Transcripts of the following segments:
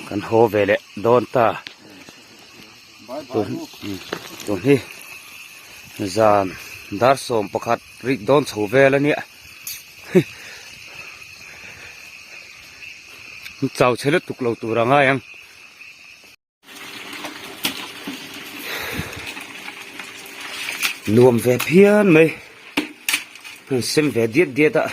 Kan haw ve leh dawn ta. Tun tun hi zan dar 11 rik dawn chho vel a nia. Chau chhe lutuk lo tur a ngai ang. Nuam ve phian mai an sem ve diat diat a.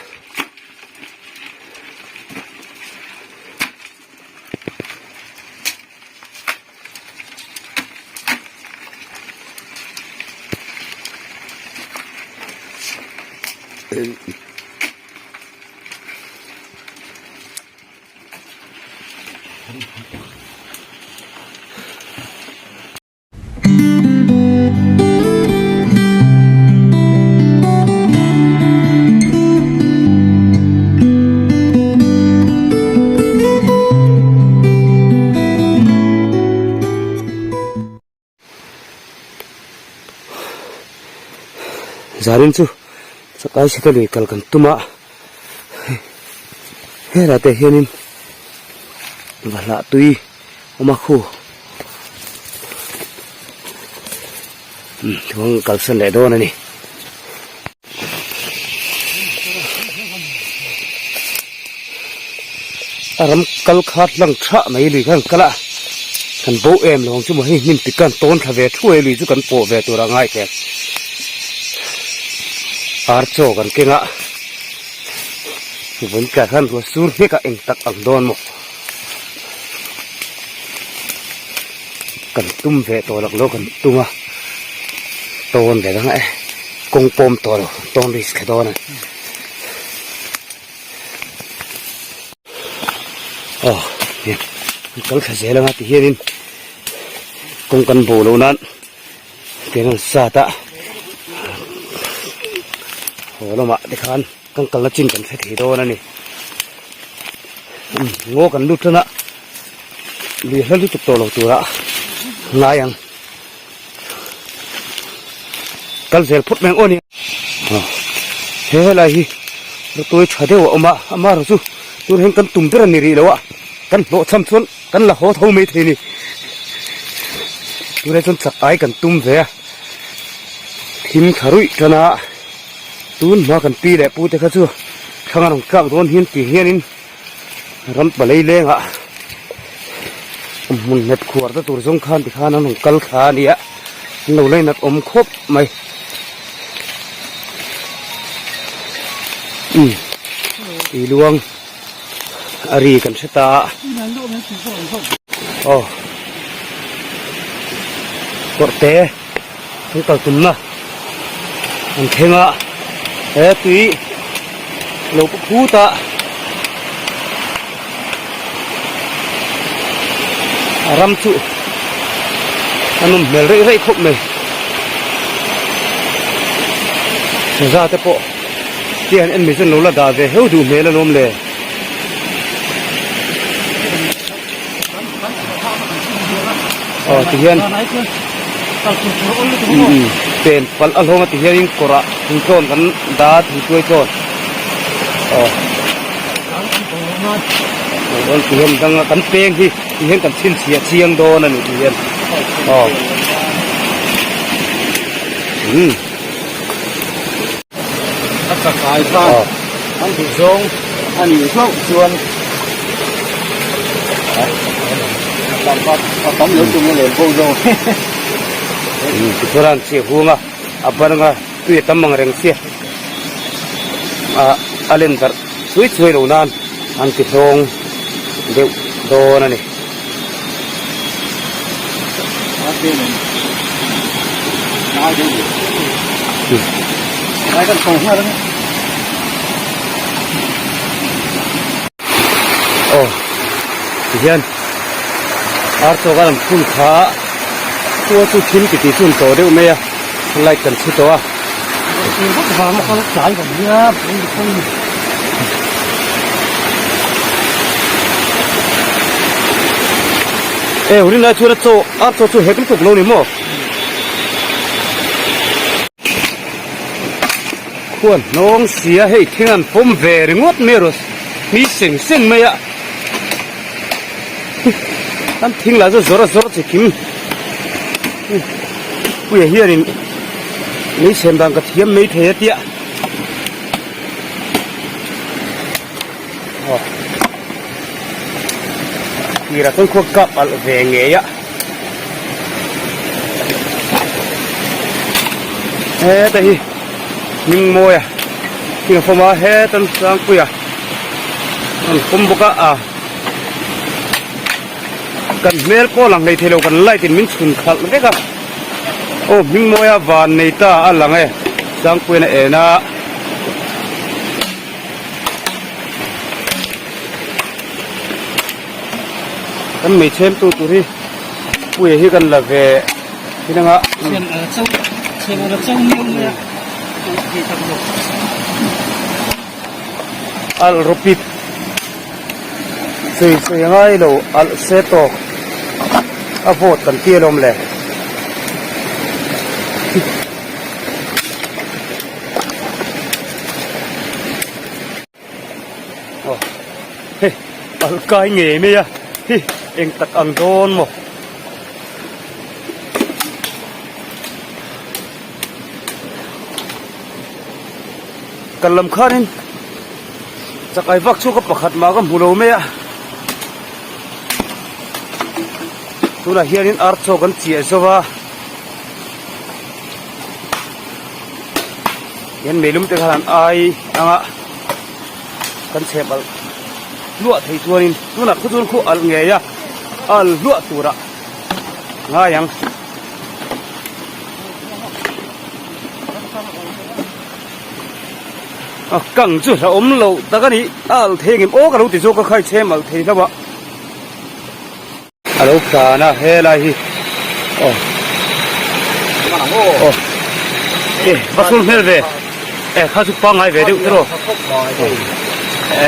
Zarin chu chakai chhete lui kal kan tum a helai te hianin vahlah tui awm a khu chuan kalsan leh dawn a ni. A ram kal kha hlang thah mai lui khan kal a kan bo em lo ang chu maw hei hnim pik khan tawn thla ve thuai lui chu kan pawh ve tur a ngai teh ar chaw kan keng a vawn tlai khan ruah sur hlek a eng tak ang dawn maw kan tum ve tawh lak lo kan tum a tawn ve dang e kawng pawm tawh lo tawn risk thla dawn a ni. Aw hei an kal thla zel anga ti hianin kawng kan bo loh nan tiang an sat a haw lamah te khan kan kalna chin kan hre thei dawn a ni ngaw kan lut tan a lui hla lutuk tawh lo tura ngai ang kal zel phawt mai ang aw ni he helai hi rawtuai tha deuh a awm a amaherawh chu tun hian kan tum ber a ni rih lo a kan hlawh cham chuan kan la haw tho mai thei a ni tunah chuan chak ai kan tum ve a thim tha ruih tan a tun hma kan pi leh pu te kha chu thlang a rawn tlak dawn hian tih hianin ram palei lengah hmun nghet khuar te tur zawng khan tikhan an rawn kal thla a ni a an lo lainat awm khawp mai umm tui luang a ri kan hre ta a aw kawrh te an kal tumna an thleng a he tui lo pawh phut a a ram chu a nawm hmel reih reih khawp mai saza te pawh tia han en mai chuan lo la dah ve heu duh hmel alawm le. Aw ti hian umm pen palh a hlawm a ti hianin kawrah thingtlawn kan dah a thingtuai tlawn aw aw ti hian dang a kan peng hi ti hian kan chhinchhiah chiang dawn a ni ti hian aw umm. A chakai kha an duh zawng a nih hlauh chuan a tam lo tum a lem bo zawng. Tichuan an chhiah hung a, a ban anga tui a tam ang reng sia a len darh chuai chuai lo nan an ti hlawng deuh dawn a ni. Aw tihian ar chaw kan phun kha chua chu thil ti tih chu an tawh deuh mai a light kan chhi tawh a. E hurin lai chuan a chaw ar chaw chu hek lutuk lo ni maw? Khuan hnawng sia hei thing an pawm ve ringawt mai rawh mi seng seng mai a. Kan thing lah chu zawr a zawr chi kim. Puia hianin lei chhem dan ka thiam mai thei a tia. Aw. Tirah chuan khua kap alh ve ngei a. Heta hi hming mawi a thing a fawm a heta Sangpuia a rawn fawm bawk a ah kan hmel pawh a lang hlei theilo kan light in min chhun khalh vek a aw hming mawi a van nei ta a lang e Sangpuia'n a en a. Kan mei chhem tu tur hi puia hi kan la ve thin anga. Chhem ala chauh chhem ala chauh miau mai a hei tak lo. Alh rawpit sawi sawi angai lo alh se tawk a vawt kan ti alawm le. Aw hei pal kai ngei mai a hi eng tak ang dawn maw kal lam khanin chakai vak chu ka pakhat mah ka hmu lo mai a tunah hianin ar chaw kan chiah zo va. Hian meilum te khan an ai anga kan chhep alh hluah thei chuanin tunah khaw chuan khu alh ngei a alh hluah turah ngai ang. A kang chu hlauhawm loh tak a ni a alh thei engem aw ka lo ti zawk a khai chhem alh thei hlauh a. A lo tlan a helai hi aw aw e va sul hmel ve e kha chu pangngai ve deuh tiraw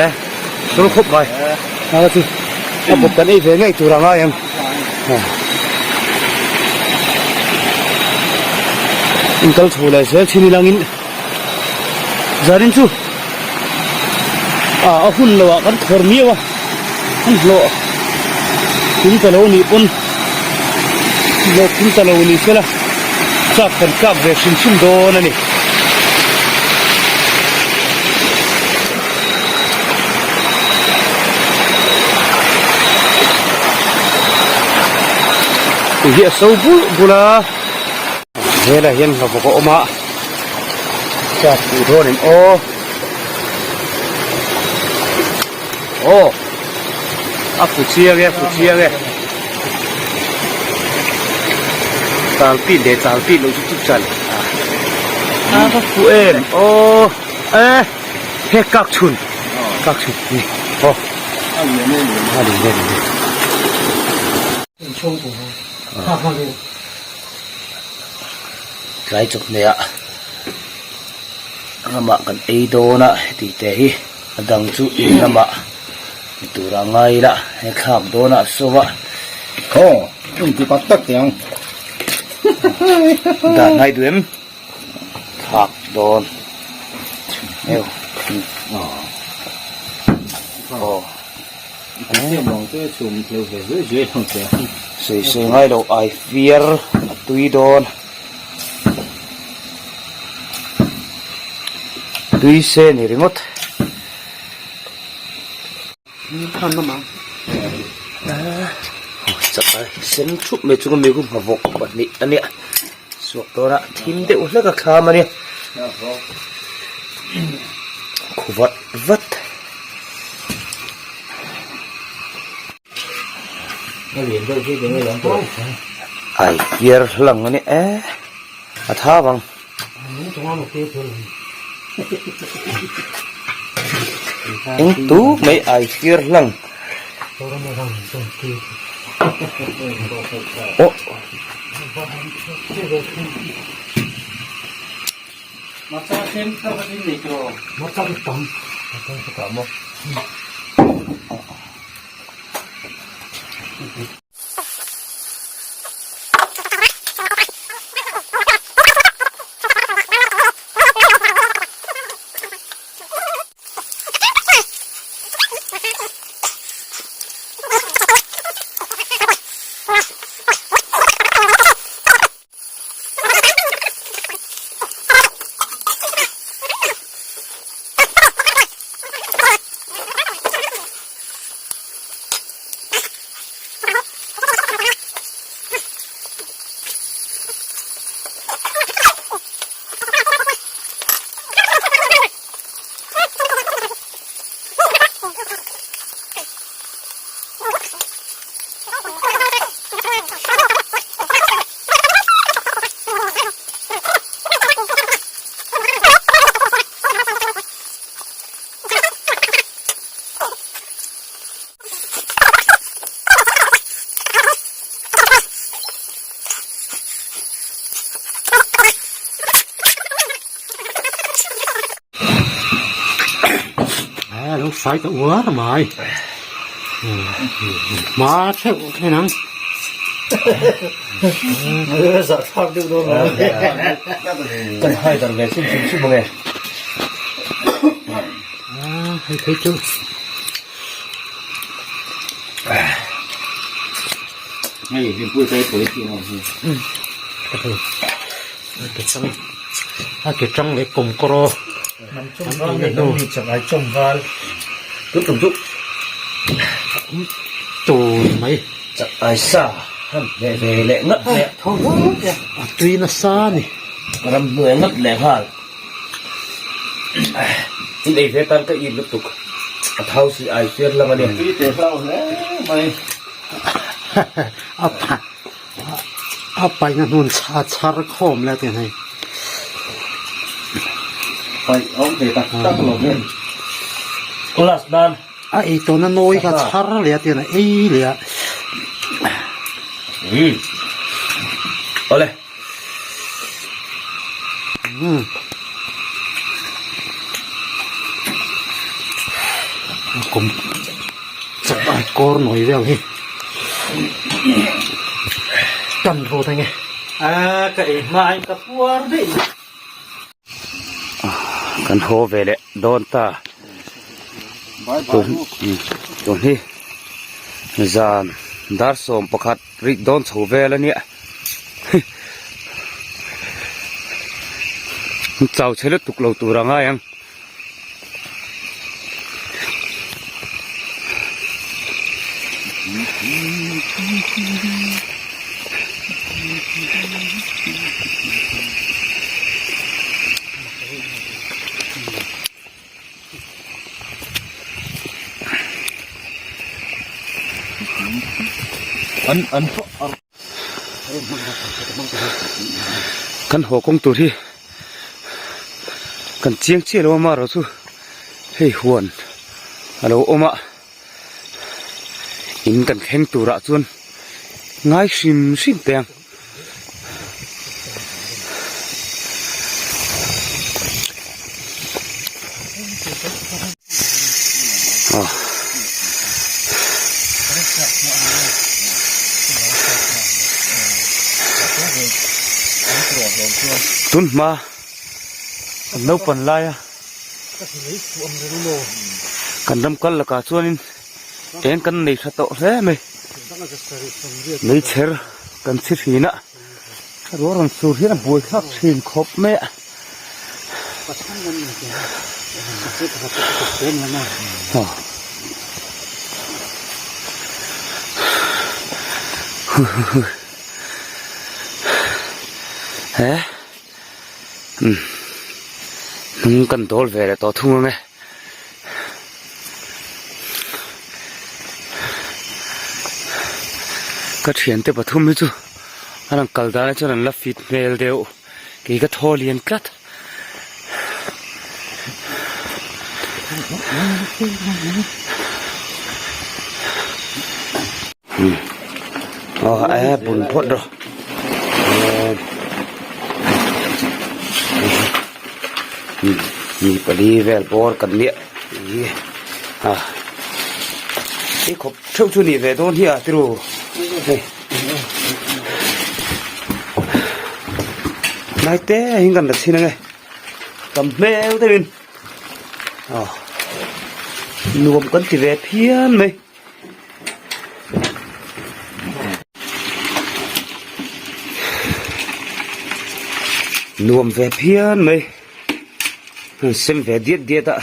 e sul khawp mai a chu a bawp kan ei ve ngei tur a ngai ang inkal chho leh zel chin ilangin zanin chu ah a hun lo ah kan thawr miau a kan hlawh tun ta lo nih pawn hlawh tun ta lo ni sela chak kan kap ve hrim hrim dawn a ni. Tui hi a so bulh bulh a. Helai hian hlawhbawk a awm a chak tih dawn em aw aw a fu chiang e a fu chiang e tal pit leh tal pit loh chu chu chan a va fu em aw e he kak chhun kak chhun ni aw a lian e a lian e. Tlai chawhmeh ramah kan ei dawn a heti te hi a dang chu in lamah ni tur a ngai ila he thlak dawn a so va. Aw inti tak tak teh ang. Dan ngai duh em thlak dawn eu aw. Sawi sawi ngai lo ai fiar a tui dawn tui se ni ringawt. Chakai sen thup mai chunga mi khu hmawk pahnih a nia suak dawn a thim deuh hlek a thlam a nia khu vat vat. Ai piar hlang a ni e a tha vang. Eng tuk mai ai piar hlang. Aw. fai ta uar mai. Hma theuh thlen ang. Zahthlak deuh dawn lo. Kan hai dar ve chim chim chim ange. Hei phei chu. Hei hlimpui kai pawi tih ang hi. A ke chang a ke chang leh kawmkawr aw. Hnam chawm val leh hnam mi chak ai chawm val. Tum tum chu. Tun mai. Chak ai sa han leh ve leh ngat leh. Tho a tui nasa a ni. Ram hnuai ngat leh nghal. In ei ve tan ka it lutuk. A thau si ai fiar lam a ni. Tui teh hlau hle mai. A A paihna hnun a chhar khawm le tih hei. Paih a awm thei tak tak lo hian class nan. A ei tawhna nawi kha chhar leh a tih a ei leh a. Umm. Awle. Umm. Kum chak a kawr nawi vel hi tan rut ange. A ka ei hma in ka puar daih mai. Kan haw ve leh dawn ta. Tun hi zan dar 11 rik dawn chho vel a nia. Chau chhe lutuk lo tur a ngai ang. Kan haw kawng tur hi kan chiang chiah lo a marawh chu hei huan a lo awm a in kan thleng turah chuan ngai hrim hrim teh ang. Tun hma kan naupan laia kan ram kal lakah chuanin eng kan nei tha tawh hle mai meichher kan chhi thin a ruah rawn sur hian a buai thlak thin khawp mai a. He umm hnung kan dawl ve leh tawh thung ang e. Ka thiante pathum hi chu an rawn kal dan ah chuan an la fit hmel deuh kei ka thaw lian tlat. Aw e bun phawt rawh mi pali vel bawr kan nia a i khawp theuh chu ni ve dawn hi a tiru hei hnai te hi kan la chhin ange tam hmel deuhin aw nuam kan ti ve phian mai. Nuam ve phian mai an sem ve diat diat a.